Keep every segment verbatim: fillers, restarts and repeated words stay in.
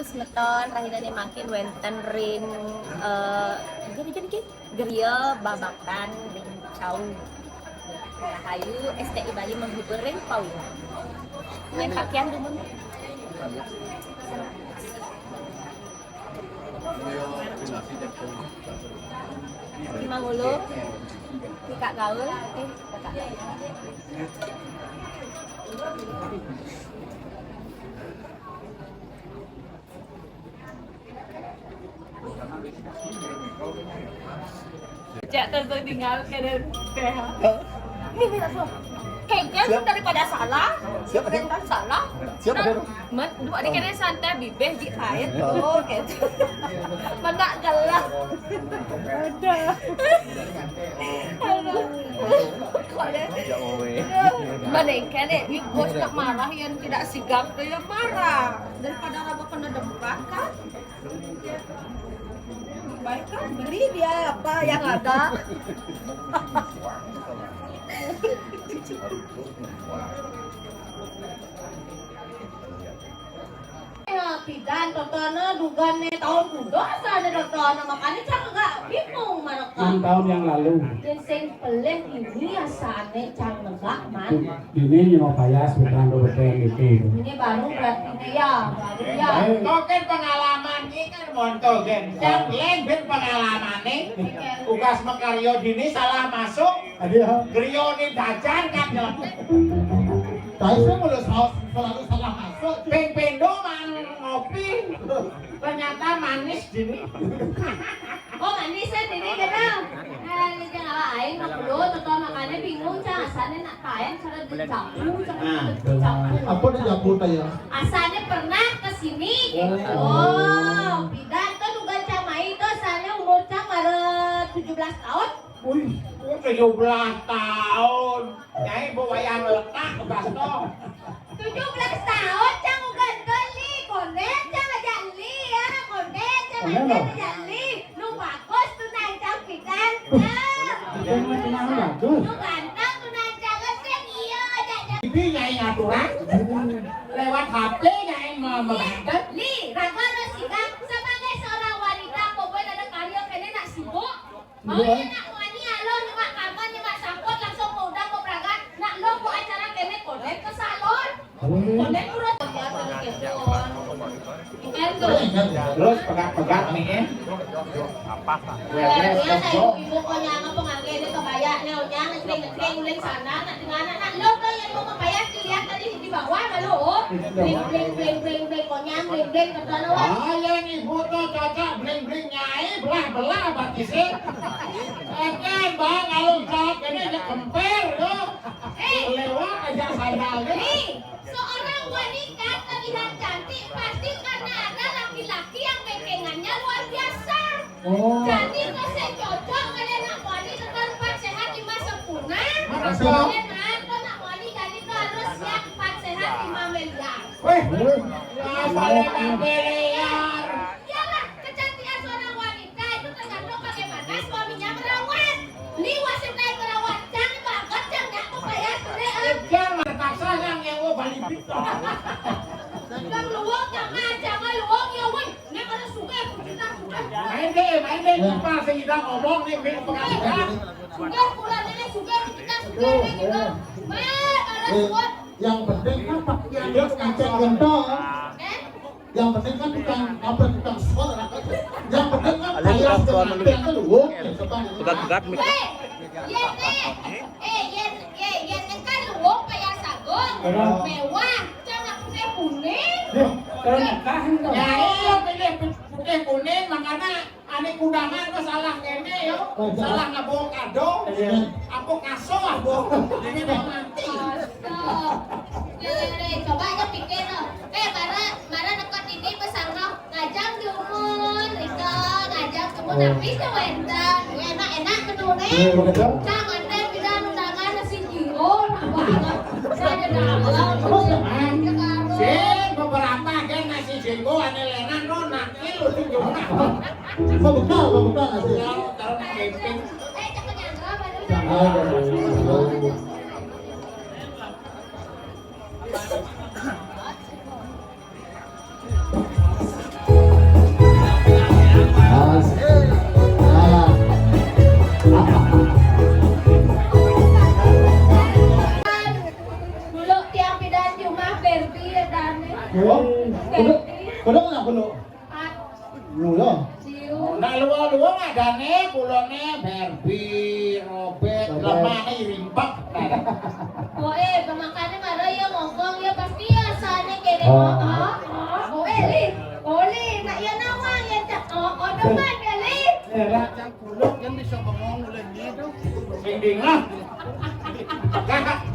Semeton, rahinané mangkin wénten ring, eh, gini, gini, gini, geria babakan ring cau. Rahayu, S T I Bali menghibur ring pawinan. Main pakaian dumun. Mangulu, Kak Gaul, eh, Kakak. Cak, terus tinggal ke dan P H. Ini, ini, langsung. Kengkeng siap daripada salah. Siap, Aden. Kan salah. Siap, Aden. Nah, man, dua di kene santai bibih ji pahit. Oh, gitu. Mana galak. Ada. Aduh. Kok deh. Mana yang kene, bos nak marah, yang tidak sigap, dia marah. Daripada raba kena debat, kan? Baik kan, beri dia apa yang ada. Ya, pidan totoné dugané taun kuda sané totoné, makané cang agak bingung mereka. Enam tahun yang lalu. Yang sing pelih ini ya sané cang negak man. Ini nyewa payas, bukan dobetan itu. Ini baru berarti ya, baru ya. Token pengalaman ini kan monto gen. Yang lain ben pengalaman nih. Tugas makarya dini salah masuk. Aduh. Griya ni dajan kan nyelempit. Tapi saya mulai saus selalu salah masuk. Ping pindho man ngopi. Ternyata manis dini. Oh, manis ya dini gitu. Eh, ini jangan apa aing mah perlu, tuh makané bingung, cang, asané nak taen cara dicapu, cara dicapu. Apa dicapu tanya? Asané pernah ke sini gitu. Oh, pidan tuh dugan cang mai tuh, asané umur cang mara tujuh belas tahun. Wih, tujuh belas tahun. Nyai bu wayang letak bekas to. Tujuh belas tahun cang ugan beli, konden cang aja li ya, konden cang aja li. Nu bagus tuh nang cang pidan. Yang macam bagus. Nu ganteng tuh nang cang sing iya aja. Ini nyai aturan. Lewat H P nyai mau membantu. Li, raga resika sebagai seorang wanita, pokoknya ada karya kene nak sibuk. Mau ya nak wani alo nyemak kamar nyemak samput langsung mau udah mau berangkat nak lo buat acara kene konek ke salon. Konek urus tempat kene. Ikan tuh. Terus pegat-pegat nih ya. Apa? Wellness ya, ibu-ibu konyang penganggé ini kebayaknya onyang ngecring-ngecring uling sana nak dengan anak lo tuh yang mau kebayang dilihat tadi di bawah malu. Oh. Bling bling bling bling bling konyang bling bling ke sana. Ah, yang ibu tuh cocok bling bling nyai belah-belah batisé. Akan bang kalau cak ini aja kempel tuh. Eh. Lewat aja sandalnya. Nih, seorang wanita terlihat cantik pasti karena ada laki-laki yang pekengannya luar biasa. Oh. Jadi tuh saya cocok kalian nak wani tetap empat sehat lima sempurna. Masa? Kalian nak tuh nak wani jadi tuh harus siap empat sehat lima miliar. Weh, ya, boleh miliar. Iyalah, kecantikan seorang wanita itu tergantung bagaimana suaminya merawat. Li wasit naik merawat, cang banget, cang nyak tuh kayak sudah, eh. Jangan terpaksa yang nyewa balik. Cang luwung, cang aja, cang luwung, ya, weh. Ini pada suka, aku cinta, suka. Main deh, main deh, apa sih kita ngomong nih, main pengadilan. Suka, kurang ini, suka, kita, suka, ini, kita. Weh, pada suka. Yang penting kan pakaian itu kenceng gentong. Eh? Yang penting kan tukang apa, tukang sol, yang penting kan payas dengan yang keluar. Pegat-pegat mik. Weh, yén, eh, yén, yén, yén kan luwung payas agung. Mewah, jangan putih kuning. Ya, iya, pilih putih kuning, makanya Ané kudangan kok salah kéné yo. Salah ngabong kado. Iya. Apa kaso abong? Ini udah mati. Astaga. Deh, deh, deh, coba aja pikir no. Eh, mara, mara nekot ini pesan no. Ngajang dumun, Rika, ngajang dumun, tapi sih wénten. Enak-enak menuné. Iya, betul. Cang, ada bilang undangan nasi jero, nah, banget. Saya ada dalam. Terus, Mang? Sing beberapa kan nasi jero ané lénan no, nakil, jumlah. Mau bekal, mau bekal nasi. Ya, taruh nang keping. Jangan, jangan. Kulo nak kulo. Kulo. Nak luwung-luwung adané, kuloné Barbie, Robert, lemahé rimpek. Pokoké pemakané mara ya ngomong ya pasti asané kéné. Oh. Oh, oh, oh, eh, Li. Oh, Li, nak ya nawang ya cak. Oh, oh, demen ya, Li. Ya, nak. Kulo kan bisa bengong oleh dia tuh. Sing dingah.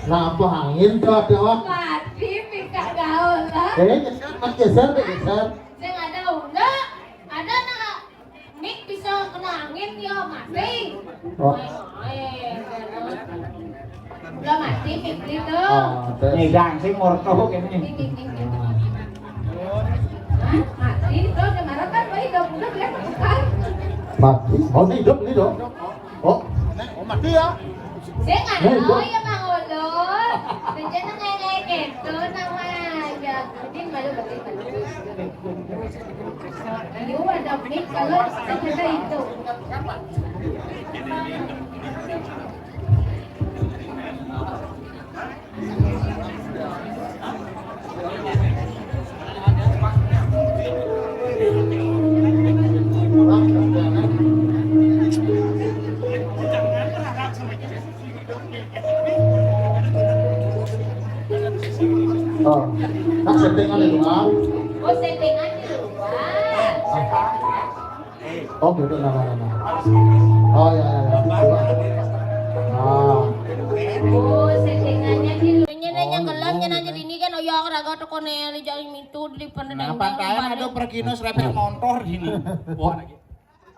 Napa angin tuh ada, Wak? Mati, mika gaul lah. Eh, geser, geser, geser. Sing ada unda, ada nak mik bisa kena angin ya mati. Oh. Main-main. Udah mati mik itu. Ah, tes. Nyidang sing morto kene. Mik, mik, mik, mik. Hah? Mati, terus kemarin kan gue hidup, udah kelihatan bukan. Mati. Oh, ini hidup, ini dong. Oh. Oh, mati ya? Saya nggak tahu ya, Mang Olo. Rencana kayak kayak gitu, nama aja. Ini malu betul. Ayo, ada mik kalau kita itu. Oh, nah, settingan itu, ah. Oh, settingan di luar. Oh, gitu, nah, nah, nah, nah. Oh, ya, ya, ya. Ah. Oh, settingannya di luar. Ini nanya kelam, nanya aja dini kan, oh ya, aku raga toko neli jangan itu di pernah. Nah, pantai ada pergi nos repet motor sini. Wah, lagi.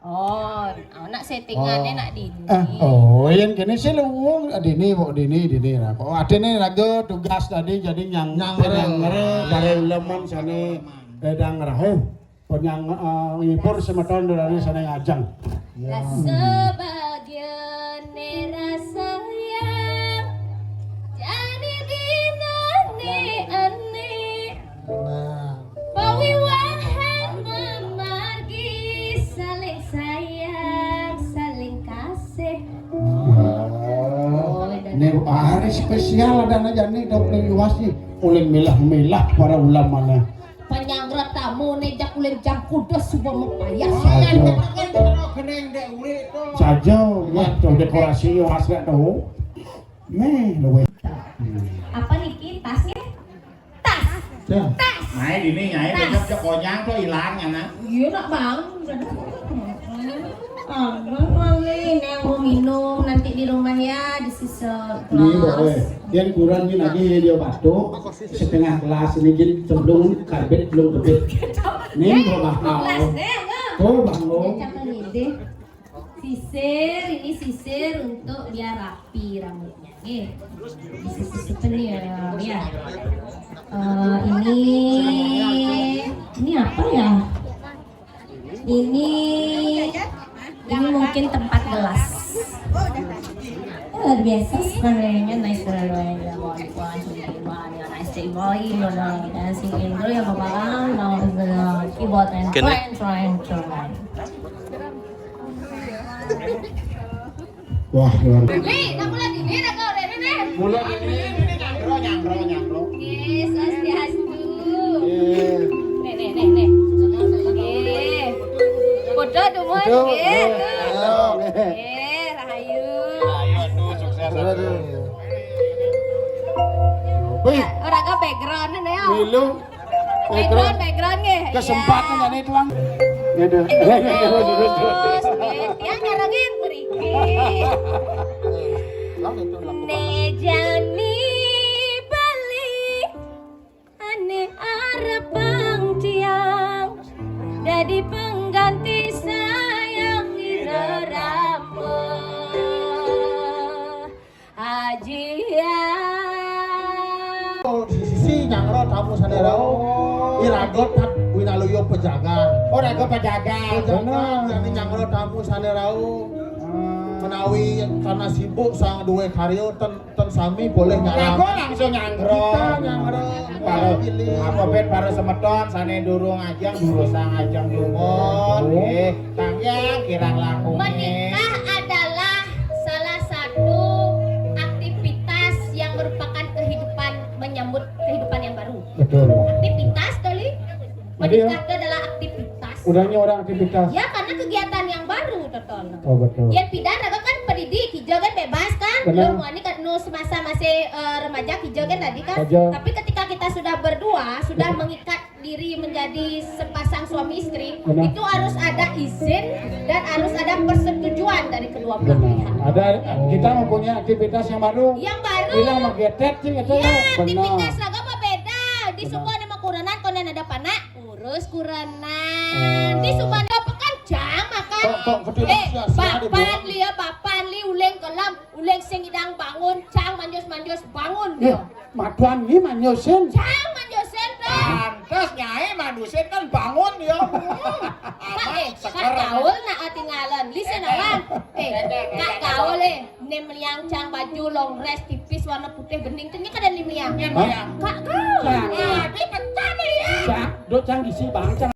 Oh, anak settingannya nak dini. Eh, oh, yang kene sih luwung, dini, kok dini, dini. Nah, kok ada nih raga tugas tadi, jadi nyang, nyang nyangre, dari uleman sana, bedang rahu. Penyang, eh, ngibur semeton dolane sane ngajeng. Ya. Lah sebagiane rasa yang jani dinane ane. Nah. Pawiwahan memargi saling sayang, saling kasih. Wah. Ini hari spesial ada aja nih, dok, nih, luas nih. Ulin milah-milah para ulamanya. Penyanggra tamu ne jak ulin jam kuda suba mepayas. Saja. Saja, wah, tuh dekorasi yo asli tuh. Nih, luwe. Apa niki? Tas nggih? Tas. Ya. Tas. Nah, ini nyai tas. Besok cek konyang tuh hilang ya, nak. Iya, nak, Bang. Abang, Bang, nih, yang mau minum nanti di rumah ya, di sisa. Ini, gelas. Bapak. Yang kurang ini lagi dia batuk. Setengah gelas ini gin cemplung karbit belum kebit. Nih, eh, gua bakal. Gelas deh, Bang. Tuh, Bang, lo. Dia cakep nih, deh. Sisir, ini sisir untuk biar rapi rambutnya. Nih, sisir-sisir nih ya, ya. Eh, ini, ini apa ya? Ini, ini mungkin tempat gelas. Ya, luar biasa sebenarnya, nice, nice, nice. Dancing in, ya, Bapak, no, the keyboard and try, try, try. Wah, luar biasa. Li, kamu lagi ini, aku udah ini, nih. Mulai ini, ini, ini, nyangkro, nyangkro, nyangkro. Yes, swastiastu. Yes. Nih, nih, nih, nih. Oke. Foto dulu, foto, oke. Yes. Ayo. Oke, rahayu. Ayo, aduh, sukses. Aduh. Wih. Ya, orang ke background ini ya. Milu. Background, background nggih. Kesempatan ya. Jane tuang. Gitu. Terus, nggih. Tiang nyarengin mriki. Nek jani bali ane arepang tiang dadi pengganti sayang irama. Aji ya. Oh, di sisi nyangro tamu sane rauh. Oh. Iraga tak winaluya pejagan. Oh, raga pejagan. Pejagan, bener. Jane nyangro tamu sane rauh. Hmm. Menawi karena sibuk sang duwe karya ten, ten sami boleh nyalam. Raga langsung nyangro. Kita nyangro. Para, apa ben para semeton sane durung ajeng, durusang ajeng lunga. Betul. Nggih, tangkang kirang langkung. Menikah adalah salah satu aktivitas yang merupakan kehidupan, menyambut kehidupan yang baru. Betul. Aktivitas, to, Li? Menikah itu adalah aktivitas. Udahnya orang aktivitas. Ya, karena kegiatan yang baru, Toton. Oh, betul. Yang pidan raga kan pendidik, hijau kan bebas kan? Benar. Belum, ini kan nu semasa masih eh, remaja, hijau kan tadi kan? Tapi ketika kita sudah berdua, sudah mengikat diri menjadi sepasang suami istri, itu harus ada izin dan harus ada persetujuan dari kedua belah pihak. Ada, kita mempunyai aktivitas yang baru. Yang baru. Bilang mah getet sih, gitu. Iya, aktivitas raga mah beda. Di suku ada mah kurenan, konen ada panak, urus kurenan. Di suku ada pekan, cang makan. Eh, bapan li ya, bapan li, uling kelam, uling sing idang bangun, cang manjus-manjus bangun. Matuan ni manjusin. Cang manjusin teh. Pantes Nyai manjusin kan bangun ya. Kak, eh, Kak Kaul nak tinggalan. Listen awan. Eh, Kak Kaul eh. Nih meliang cang baju long dress tipis warna putih bening tuh kada nih meliang. Kak Kaul. Cang. Tadi pecah nih ya. Cang, do cang gisi bang cang.